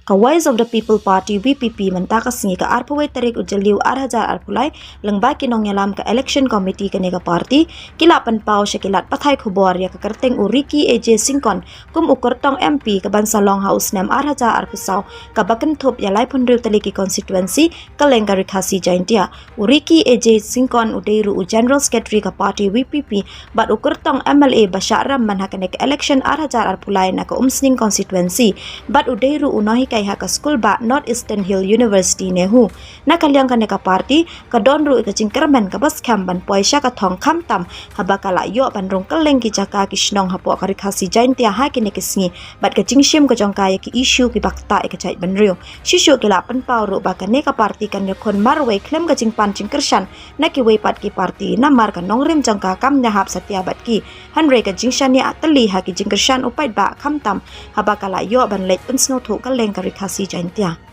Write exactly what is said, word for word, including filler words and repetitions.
Ka Voice of the People Party VPP mynta ka sngi ka arphew tarik u Jylliew ar hajar arphew lai, lyngba ki nongïalam ka Election Committee kane ka party, ki la pynpaw sha ki lad pathai khubor ïa ka kyrteng u Ricky A J Syngkon kum u kyrtong MP ka ban sa long ha u snem ar hajar arphew saw, kaba kynthup ïa laiphew hynriew tylli ki constituency kylleng ka Ri Khasi Jaintia. U Ricky A J Syngkon u dei ruh u General Secretary ka party VPP bad u kyrtong MLA ba shah rem man ha kane ka election ar hajar arphew lai na ka Umsning constituency, bad u dei ruh u nonghikai ha ka skul bah North Eastern Hill University, NEHU. Na ka liang kane ka party ka don ruh ïa ka jingkyrmen kaba skhem ban poi sha ka thong khamtam haba ka la ïoh ban rung kylleng ki jaka ki shnong hapoh ka Ri Khasi Jaintia ha kine ki sngi, bad ka jingshim ka jong ka ïa ki issue kiba ktah ïa ka jaitbynriew. Shisha ki la pynpaw ruh ba kane ka party kan ïakhun marwei khlem ka jingpan jingkyrshan na kiwei pat ki party, namar ka nongrim jong ka kam ïahap satia bad ki. Hynrei ka jingshaniah tylli ha ki jingkyrshan u paidbah khamtam haba ka la ïoh ban leit pynsngewthuh kylleng ka Ri Khasi Jaintia.